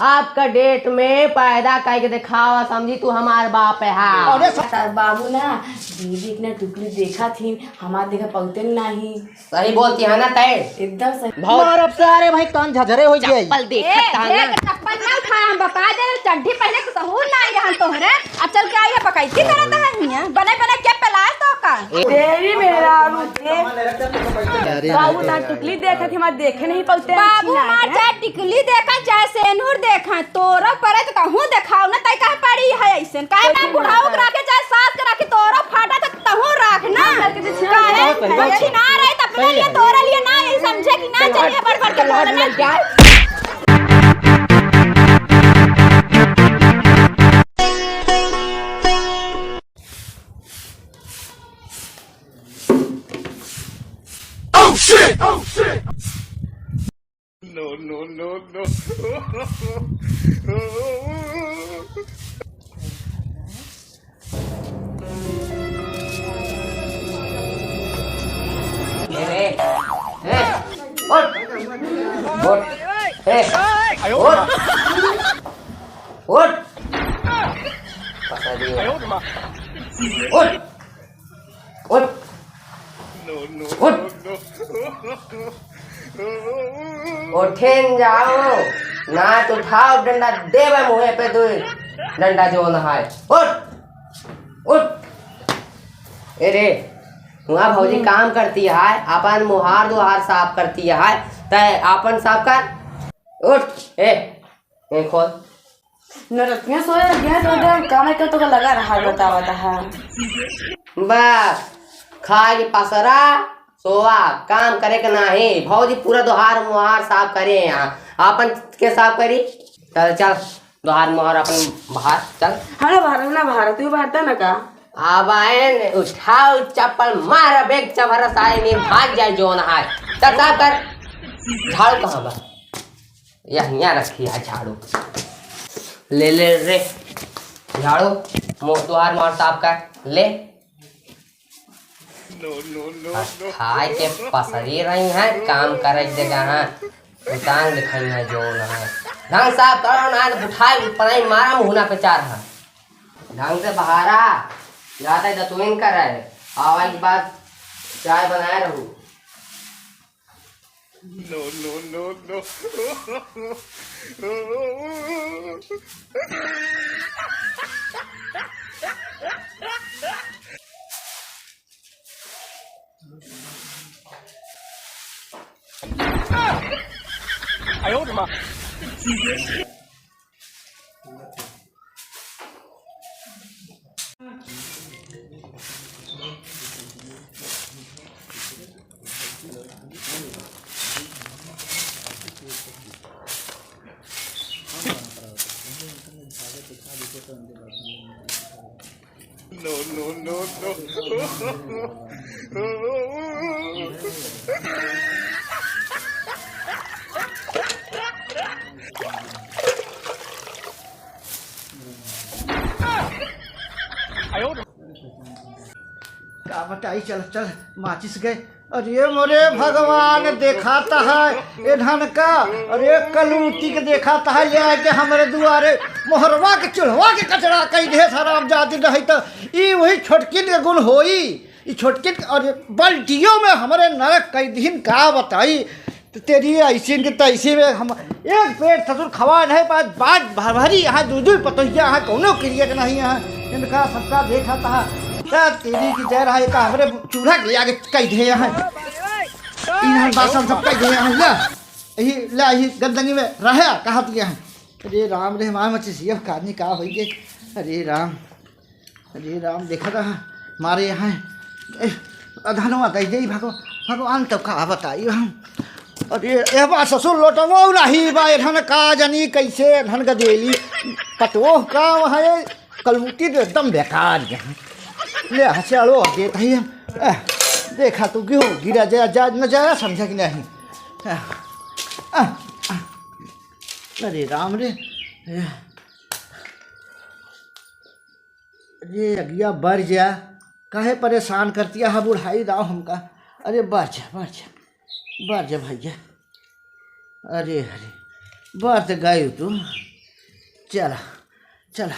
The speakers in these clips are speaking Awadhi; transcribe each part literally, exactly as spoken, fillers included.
आपका डेट में पैदा करके दिखावा, समझी, तू हमार बाप है। हाँ। अरे स- सर बाबू ना, दीदी इतना टुकली देखा थी, हमार देखा पौते नाही। सही बोलती है ना तय? एकदम सही। बहुत मारब सारे भाई, कान झझरे हो गए। चप्पल देख ए, सकता है ना। देख, चप्पल ना उठाए, हम बता दे, चड्ढी पहने के सहूर ना आई रहन तोहरे। अब चल के आई है, बकैती करत है हियां। बने बने के पेलाए तो का? ए। देवी मेरा रुके। अरे बाबू ना टुकली देखत, हम देखे नहीं पौते बाबू अच्छी मार लागे। चाहे टिकली देखा, चाहे सेनुर देखा, तोरो परे तो कहूँ देखाओ ना, तय काहे पड़ी है ऐसन? काहे ना बुढ़ाऊ के रखे, चाहे सास के रखे, तोरो फाटा तो तहूँ राख ना। काहे? अच्छी ना रही तो अपने लिए, तोरे लिए ना, ये समझे कि ना चाहिए, बड़ बड़ के बोलना। Oh shit! Oh shit! No, no, no, no. ए, ए, ए, उठ। उठ। ए, उठ। उठ। फंसा दिए। उठ। उठ। उठ। उठेन जाओ, ना तो उठाओ डंडा, देवे मुँहे पे दो डंडा जो नहाए। उठ, उठ। ए रे, हुआ भौजी काम करती है, अपन मुहार दुहार साफ करती है, तय अपन साफ कर। उठ, ए, ए खोल। नरतिया सोए गया तो उधर काम है, तो लगा रहा, बतावा था। बस, खाए के पसरा, सोआ, काम करे के नाही। भौजी पूरा दुहार मुहार साफ करे यहाँ, आपन के साफ करी। चल, चल, दुहार मुहार अपन बाहर, चल। हाँ ना, बाहर ना, बाहर, तू बाहर था ना का? अब आए न, उठाओ चप्पल, मार अब एक चभरा सारे में भाग जाए जोन हाथ। चल, साफ कर। झाड़ू कहाँ बा? यह हियाँ रखी है झाड़ू। ले ले रे झाड़ू, मो-, दुआर मार साफ कर, ले। खाए के पसरी रही है, काम करे के जगह है। उतान दिखाई है जो ना है। ढंग साफ करो ना, तो उठाए पलाई मारा मुहना पे चार है। ढंग से बहारा, जाता है दतुइन कर रहे। आवे के बाद चाय बनाए रहू। No, no, no, no. No, no, no, no. का बताई, चल, चल, माचिस गए। अरे मोरे भगवान, देखाता है ए धन का, अरे कलूटी के देखाता है, ले आके हमरे दुआरे मोहरवा के चूल्हवा के कचरा कई दे हरामजादी। नहीं तो ई वही छोटकिन के गुण होई, ई छोटकिन के, अरे बल्टियों में हमरे नरक कई दिन का बताई। तो तेरी ऐसी के तैसी में हम एक पेट ससुर खवा नहीं पाए, बात भरभरी यहाँ दू दू पतोहिया यहाँ कौनो क्रिया के नहीं यहाँ, इनका सबका देखा था। क्या तेरी की जय रहा, एक हमरे चूल्हा के आगे कई दे यहाँ, इन्हन बासन सब कई दे यहाँ, ले, यही, ले, यही गंदगी में रहे, कहा तू यहाँ। अरे राम रे, माँ मची सी, अब कहानी का होई गे। अरे राम। अरे राम, देखा था, मारे यहाँ, ए, अधनवा दे दे, भगवान, भगवान तब का बताई हम। अरे, ए बा ससुर लोटवो नाही बा, एधन का जनी कैसे एधन का देली, पतोह का वहाँ ये कलमुती तो एकदम बेकार यहाँ। ले, हँसे अड़ो और देता ही हम। ए, देखा तू क्यों गिरा जाया, जा, न जाया, समझा कि नहीं? ए, ए, अरे राम रे, ए, अरे अगिया बर जा, काहे परेशान करतिया है बुढ़ाई दाव हमका। अरे बर जा, बर जा, बर जा भैया। अरे, अरे, बाहर से गए तू। चला, चला,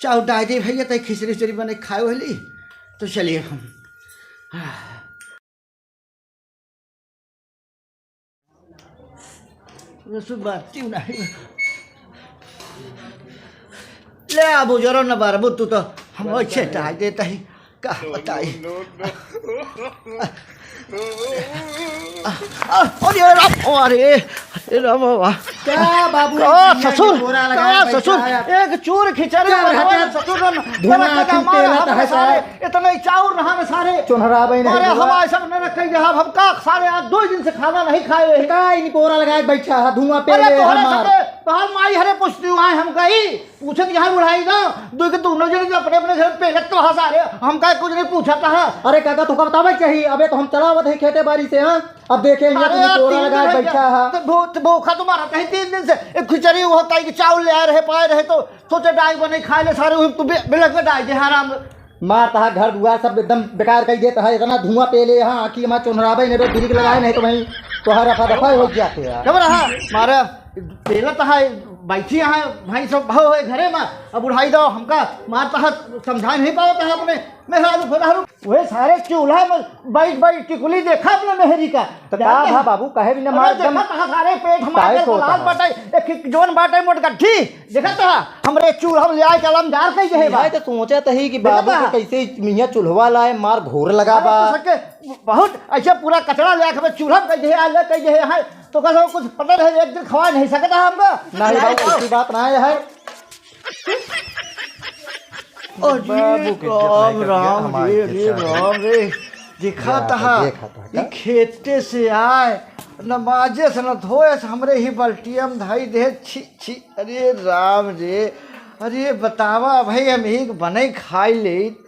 चाउर डाल दे भैया, तई खिचड़ी उचड़ी बने खाए वाली। तो चलिए हम। हाँ। रसु बाती नहीं। ले आबू, जरो न बारबू, तू तो हम अच्छे टाई देता ही। का बताई? आ, आ, अरे राम, अरे, अरे राम बाबा। का बाबू, का ये ससुर, बोरा लगा का है, ससुर, बैठा है। एक चूर खिचड़ी का बनावे रहता है? ससुर, धुआं बड़ा की कदम तेल मारा आता हमरे है सारे। सारे। इतना ही चाउर रहा न सारे। चोन्हराबे नहीं अरे, हुआ। हम ऐसा न रख के यहाँ, हम का सारे आज दो दिन से खाना नहीं खाए हैं। का इनी बोरा लगाए बैठा है, धुआं पे अरे, ले तोहरे हमार। सबके, तोहर माई हरे पूछती हुआ है, हम गई, पूछत यहाँ बुढ़ाई ना, दो के दोनों जने जो अपने अपने घर पेलत तो हाँ सारे, हम का कुछ नहीं पूछत है। अरे काका, तोका बतावे चाहिए, अबे तो हम चलावत है खेते बारी से, हाँ? अब देखे, ये अरे तो यार, बोरा तीन लगाए दिन हो बैठा गया। है। तो भू-, तो भूखा तो मारा कहीं तीन दिन से, एक खिचड़ी वो होता है कि चावल ले आए रहे, पाए रहे तो सोचे डाई बने खाए ले सारे, वही तू बे-, बिलक में डाई दे, हाँ राम। मार तहा घर दुआर सब एकदम बेकार कर देता है, इतना धुआं पेले यहाँ, आँखी हमार चोन्हराबे नहीं, बिरिक लगाए नहीं तो वहीं तोहार रफा दफा हो जाते हैं। जब रहा, मारा पेला तहा, बैठी यहाँ, भाई सब भाव है घरे में, अब उठाई दो, हमका मार तहा, समझा नहीं पावत है अपने, मेहरारू, फेरारू, वह सारे चूल्हा में बैठ, बैठ टिकुली देखा अपने मेहरी का। तो का जानते भा हैं? बाबू, कहे भी ना अरे मार एकदम देखा तहा सारे पेट हमारे tight होता लाल है। बटाई, एक, एक जोन बाटे मोट गट्ठी, देखा तहा, हमरे चूल्हा में ले आए के अलम जार कई जहे बा। भाई तो सोचा तही कि देखा बाबू तहा। के कैसे मियाँ चूल्हा लाए, मार घोर लगा अरे बा। तो सके बहुत ऐसे पूरा कचरा ले आके चूल्हा में कई जहे, आ ले कई जहे है, तो का कुछ पता नहीं, एक दिन खवा नहीं सकता हमका। नहीं भाई, ऐसी बात ना है। अरे बाबू के इज्जत राम, नहीं करके राम हमारी रे, इज्जत अरे कर दी। राम रे, देखा देखा तहा, तहा, देखा तहा ई का? खेते से आए, नमाजे से न धोए से हमरे ही बल्टिया में धई दे, छी, छी, अरे राम रे, अरे बतावा भाई, हम एक बनई खाई लेइत,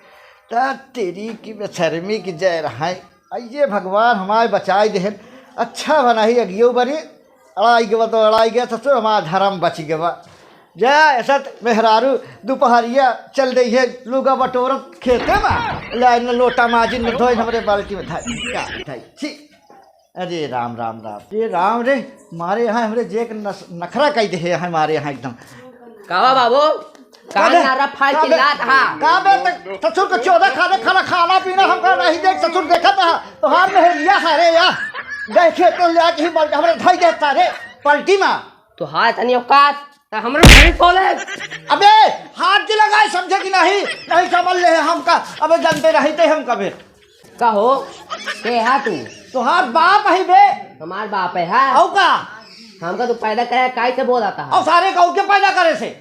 त तेरी की बेशर्मी की जय रहाई। अइये भगवान हमारे बचाई देहन। अच्छा बना ही अगियो बरी, अड़ाई गवा तो अड़ाई गया ससुर, हमारा धर्म बच गवा। जा, ऐसा त मेहरारू दोपहरिया चल दई है, लुगा बटोरत खेते में, ले न लोटा माजिन न धोए, हमरे बाल्टी में धाई, का धाई, छी। अरे राम, राम, राम। ये राम रे, मारे यहाँ हमरे जे एक नस-, नखरा कई दे है हमारे यहाँ एकदम। कावा बाबू, का कान बे? नारा फाड़ का के बे? लात हा। का बे, त-, ससुर के चौदह खाने खाना, खाना पीना हमका नहीं देख, ससुर देखत हा। तोहार मेहरिया सारे या। देखे तो ले आके ही बल्टी हमरे धाई देता रे, पलटी मा। तोहार तनी औकात, त हमरे भाई बोले। अबे, हाथ के लगाए समझे कि नहीं? नहीं समझ ले हमका, अबे जानते नहीं ते हम कबे। का हो? के हा तू? तोहार बाप है बे। हमार बाप है, हा? औ का? हमका तू पैदा करे, काहे से बोला था? औ सारे का के पैदा करे से?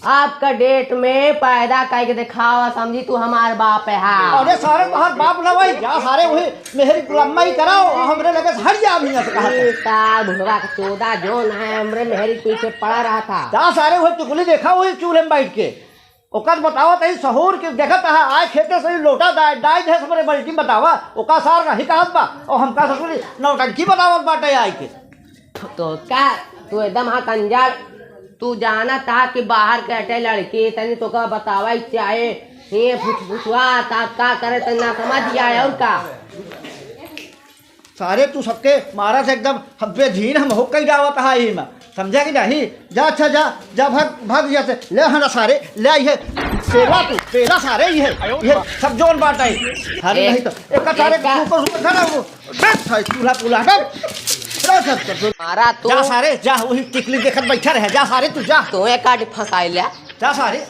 आपका डेट में पैदा करके दिखावा, समझी तू हमार बाप है, हा? अरे सारे तोहार बाप ना भाई, जा सारे वही मेहरी गुलाम ही कराओ, हमरे लगे से हट जा अभी यहाँ से कहा था। ए, तार भुड़वा का चोदा जोन है, हमरे मेहरी पीछे पड़ा रहा था। जा सारे वही टुकली देखा, वही चूल्हे में बैठ के। ओकर बतावत है सहूर के देखत है, आए खेते से ही लोटा डाय, डाय दे सबरे बल्टी बतावा, ओका सार नहीं कहत बा, और हमका ससुरी नौटंकी बतावत बाटे आए के। तो का, तू एकदम हाँ कंजर, तू जानत हा कि बाहर के अटे लड़की, तनी तोका बतावा ही चाहे, ये फुसफुसवा, ता का करे, तनी ना समझ आए, और का? सारे तू सबके मारा से एकदम हब्बे झीन हम हो कई जावत हा ही में। समझा कि नहीं? जा, अच्छा, जा, जा, भाग, भाग यहाँ से। ले हना सारे, ले आई है। पेला तू, पेला सारे ही है। ये सब जोन बाटा है। सारे एक, नहीं तो, एक का सारे एक का। ऊपर, ऊपर खड़ा हो। देख सारे, चूल्हा, चूल्हा, हट। जा, जा, जा, जा। मारा तू। जा सारे, जा, वही टिकली देखत बैठा रहे। जा सारे, तू जा। तो एक काट फंसाई लिया। जा सारे।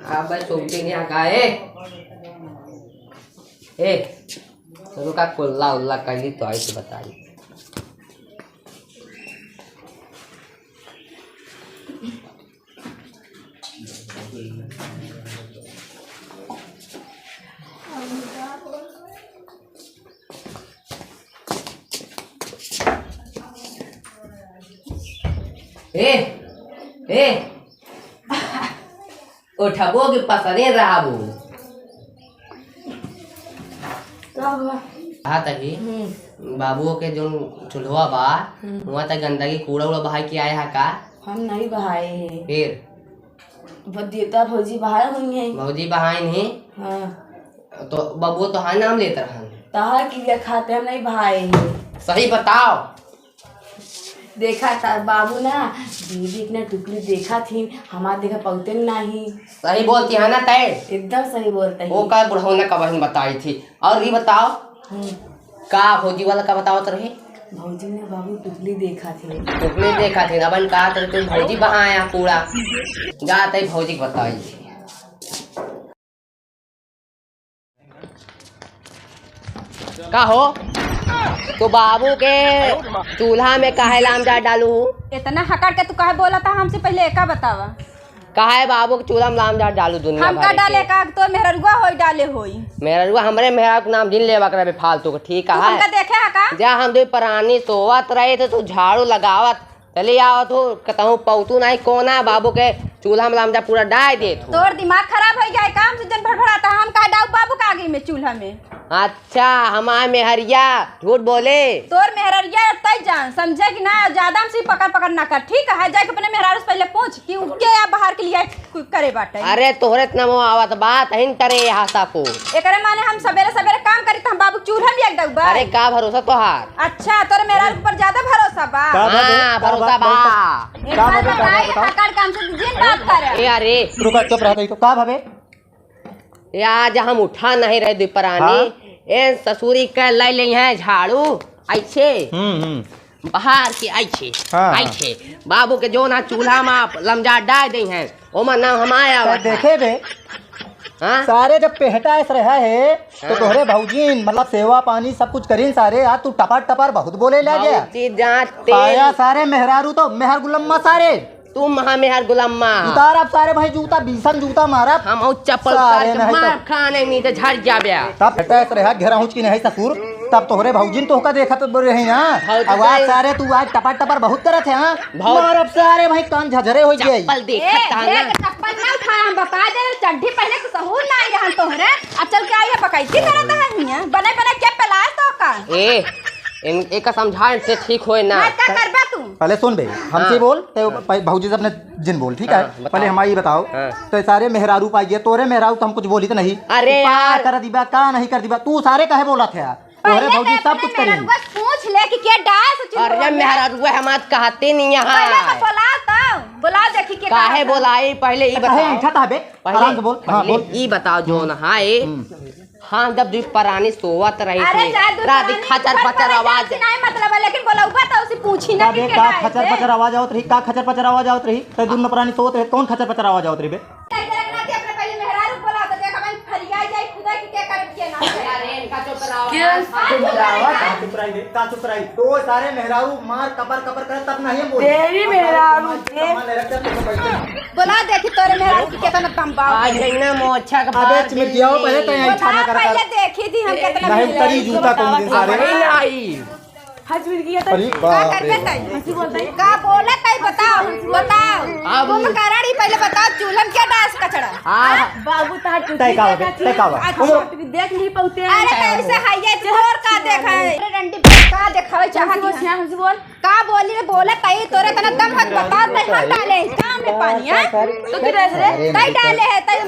हाँ भाई, सोचते नहीं आ का, ए? ए, रुका, कुल्ला उल्ला कर ली तो आई तो बताई। ए, ए, उठबो के पसरे रहबो। का हुआ? कहा था कि हम्म। बाबुओ के जोन चूल्हवा बा, हम्म। वहाँ तक गंदगी, कूड़ा उड़ा बहाए के आए हा का? हम नहीं बहाए हैं। फिर? वो देवता भौजी बहाए होंगे। भौजी बहाए नहीं? हाँ। तो बाबुओ तो हाँ नाम लेत रहन। तहार किरिया खाते हम नहीं भाई। सही बताओ। देखा था बाबू ना, दीदी इतना टुकली देखा थी, हमार देखा पौते नहीं। सही बोलती है ना तै? एकदम सही बोलते हैं। वो का बुढ़ौना का बहन बताई थी। और ये बताओ, हम्म। का भौजी वाला का बतावत रहे? भौजी ने बाबू टुकली देखा थी। टुकली देखा थी, अपन कहा तो तू भौजी बहाया कूड़ा। जा तै भौजी के बताई। का हो, तू बाबू के चूल्हा में काहे लाम जात डालू हू? इतना हकड़ के तू काहे बोला था हमसे, पहले एका बतावा। काहे बाबू के चूल्हा में लाम जात डालू दुनिया हम भर का के? डाले का, तो मेहररुआ होई डाले होई। मेहररुआ हमरे मेहरा के नाम जिन लेवा करे फालतू के, ठीक तू है? हमका देखे है का? जा हम दो परानी सोवत रहे थे, तू झाड़ू लगावत चली आवत हो, कतहूँ पौतू नाही, कोना बाबू के चूल्हा में लाम जा पूरा डाय देत हो। तोर दिमाग खराब हो गया है, काम से जन भड़भड़ाता, हम कहा डाउ बाबू के आगे में चूल्हा में। अच्छा, हमार मेहरिया झूठ बोले। तोर मेहरिया तय जान, समझे कि ना, ज्यादा हमसे पकड़ पकड़ ना कर, ठीक है? जाके अपने मेहरारू से पहले पूछ कि उनके या बाहर के लिए करे बाटे। अरे तोहरे इतना मोह आवत बा, तहिन करे यहाँ सा को। एकरे माने हम सबेरे सबेरे काम करी त हम बाबू चूल्हा में एक दउबा। अरे का भरोसा तोहार? अच्छा, तोरे मेहरारू के ऊपर ज्यादा भरोसा बा। का भाभी? हाँ, का भरोसा बात, बा। बहुत एक का बात भाभी, का बताई, बात बताओ? हकार काम से जिन बात करे। ए, अरे। रुका, चुप रह गई तो। का भाभी? ए, आज हम उठा नहीं रहे दुपरानी। हाँ? ए, ससुरी के लै ले हैं झाड़ू, ऐसे। हम्म, हम्म। बाहर के ऐसे, हाँ, हाँ। ऐसे। बाबू के जो ना चूल्हा में लमजा डाल दे हैं, ओमा नाम हमाया तो आवत है। देखे बे, हाँ? सारे जब पेहटा ऐस रहा है, तो हाँ। तोहरे भौजीन, मतलब, सेवा पानी सब कुछ करीन सारे, आज तू टपर टपर बहुत बोले लग गया। भौजी जाते। आया सारे मेहरारू तो मेहर गुलम्मा सारे। तू महा मेहर गुलम्मा। उतार अब सारे भाई जूता, बीसन जूता मारा। हम और चप्पल सारे उतार के नहीं तो। मार खाने नहीं तो झड़ जाबे। तब पेहटा ऐस रहा, घेरा हुच की नहीं ससुर। तब तोहरे भौजिन तोहका देखत रही ना। भौजी अब आज जाई। सारे तू आज टपर टपर बहुत करत है, हाँ? भौ- मारब सारे भाई कान झझरे हो जाई। चप्पल देखत ए, था ना। देख, चप्पल ना उठाए, हम बता दे, चड्ढी पहने के सहूर ना आई रहन तोहरे। अब चल के आई है बकैती करत है हियां। बने बने के पेलाए तो का? ए, इन, एका समझा इनसे ठीक होए ना। हाँ, का करबा तू? पहले सुन बे, हमसे हाँ। बोल, ते हाँ। पह-, भौजी से अपने जिन बोल, ठीक हाँ, है? बताओ। पहले हमारी ये बताओ, हाँ। तो सारे मेहरारू पाई गए, तोरे मेहरारू तो हम कुछ बोली तो नहीं। अरे का यार। कर दीबा, का नहीं कर दीबा, तू सारे कहे बोलत है यार? तोहरे पहले भौजी तो सब अपने कुछ करी। मेहरारुआ से पूछ ले कि के डाल से चुप अरे हो गया। मेहरारुआ हमार कहते नहीं यहाँ। पहले तो बुलाओ तो, बुलाओ देखी के काहे का बोलाई, पहले ई काहे बताओ। ऐठा था बे? पहले, आराम से बोल। हाँ, पहले बोल। ई बताओ जौन हम्म। हाय, हम्म। हाँ, जब दुई परानी सोवत रही अरे थी, चाहे दुई रात परानी खचर खचर पचर आवाज। से नहीं मतलब है, लेकिन बोलौबा तो उसे पूछी ना अबे कि के का डाल खचर से। पचर आवाज आवत रही, का खचर पचर आवाज आवत रही? तो दुनो परानी सोवत रहे, कौन खचर पचर आवाज आवत रही बे? कैसे रखना थी अपने पहले मेहरारू को बोला, तो देख, हमारी फरिया जाए, खुदा की क्या कर, क्या ना करे। अरे, इनका चुप रहो। क्या? हाँ, चुप रहो, हाँ, चुप रही, का चुप रही? तो सारे मेहरारू मार कपर कपर करे, तब नहीं हम बोले। तेरी मेहरारू के। बोला, देखी, तोरे मेहरारू की कितना दम बा। आज नहीं ना, मोछा का अबे, बाल चिमटियाओ, पहले तो यहाँ बोला, इच्छा ना करा कर। पहले देखी थी हम कितना नहीं, मेहरारू उतरी जूता कौन दिन सारे। अरे, आई। हंस मिल गया तो अरे का बाप करबे रे। तई? हंसी बोलता है। का बोला तई बताओ, बताओ। अब कुंभकर्ण ही पहले बताओ, चूल्हन क्या डास कचड़ा? हाँ। बाबू तार तय का होबे, तय का होबे? अच्छा, उम्र तू देख नहीं पाते हैं। अरे तो ऐसे है ये चोर का देखा है। अरे डंडी पे का देखा है चाहत हंसी बोल, है। हंसी बोल। का बोली रे बोला तई तोरे तना दम हक बता तई हम डाले हैं काम में पानी है। तो तू रह रे। तई डाले है तई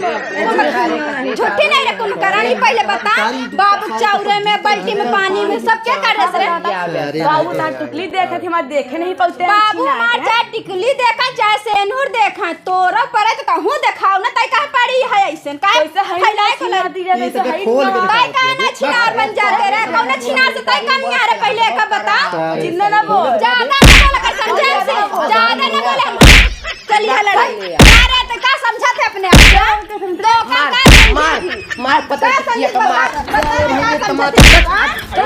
झूठी नहीं रे कुंभकर्ण ही पहले बता। बाबू चाउरे में, बाल्टी में, पानी में, सब क्या कर रहे रे? बाबू तार टुकली देखत, हमार देखे नहीं पौते हैं, बाबू छिनार मार है। चाहे टिकली देखा, चाहे सेनुर देखा, तोरो परे तो कहूँ देखाओ ना, तई कहाँ पड़ी है ऐसन? काहे कैसे है फैलाए ना को लग-, छिनार दी जाए, ये तो कैसे है खोल के ना? दिखा तई कहाँ ना छिनार बन जाते रे? कौन छिनार से तई कम यहाँ रे? पहले एक बता। सारे जिंदा ना बोल। ज्यादा ना बोल, कैसे समझे से? ज्यादा ना बोले हम। चलिए लड़ाई। अरे तो का समझा थे अपने आप को? तो का, मार, का समझा मार, थी? मार, पता का नहीं समझा किया, मार। बता, बता, का समझा थी? हाँ? तो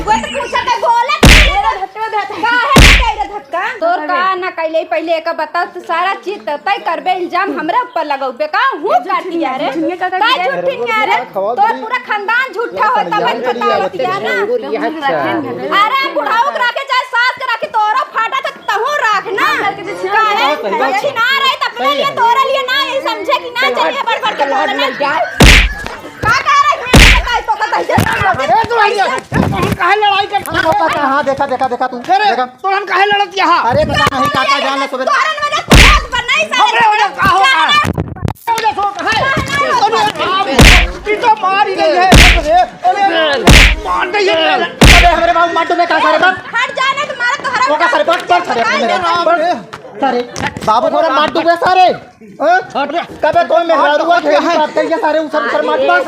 वो तो पूछा था, बोला था, ये तो धक्का दे था। काहे ना कह रहे धक्का? तोर का ना कैले, पहले एक बता, तू सारा चीज तो तय करबे, इल्जाम हमरा ऊपर लगौबे का? हूँ कर दिया रे। झुनिया का कर तय दिया? झूठी नहीं रे। तोर पूरा खानदान झूठा हो, तब हम बतावत या ना। अरे बुढ़ाऊ के रखे चाहे सास के रखे, तोरो फाटा तो तहूँ राख ना। हाँ, करके तो छिनार काहे? है। छिनार है तो अपने लिए, तोरे लिए ना, ये समझे कि ना, चलिए बढ़ बढ़ के बोलना। का कह रहा है? बताइए तो, बताइए। अरे तो भैया, हम काहे लड़ाई कर? हाँ, देखा, देखा, देखा तू, अरे, देखा। तो हम काहे लड़त यहाँ? अरे, पता नहीं, काका जान ले सुबह। तोहरन वजह से बहुत बा, नहीं सारे हमरे वजह का होगा? हमरे वजह से होता है। अरे, आप, पीछे मार ही नहीं है। अरे, मार नहीं है। अबे, हमरे बाबू मार दो, मैं कहा सारे बाप। हट जा, नहीं तो मारा तो हरा ओका सारे बाप, पर सारे, पर सारे। बाबू को मार दो, सारे। हाँ? कबे कोई मेहरारू का घेर बात करिए, सारे उछल उछल मार दो।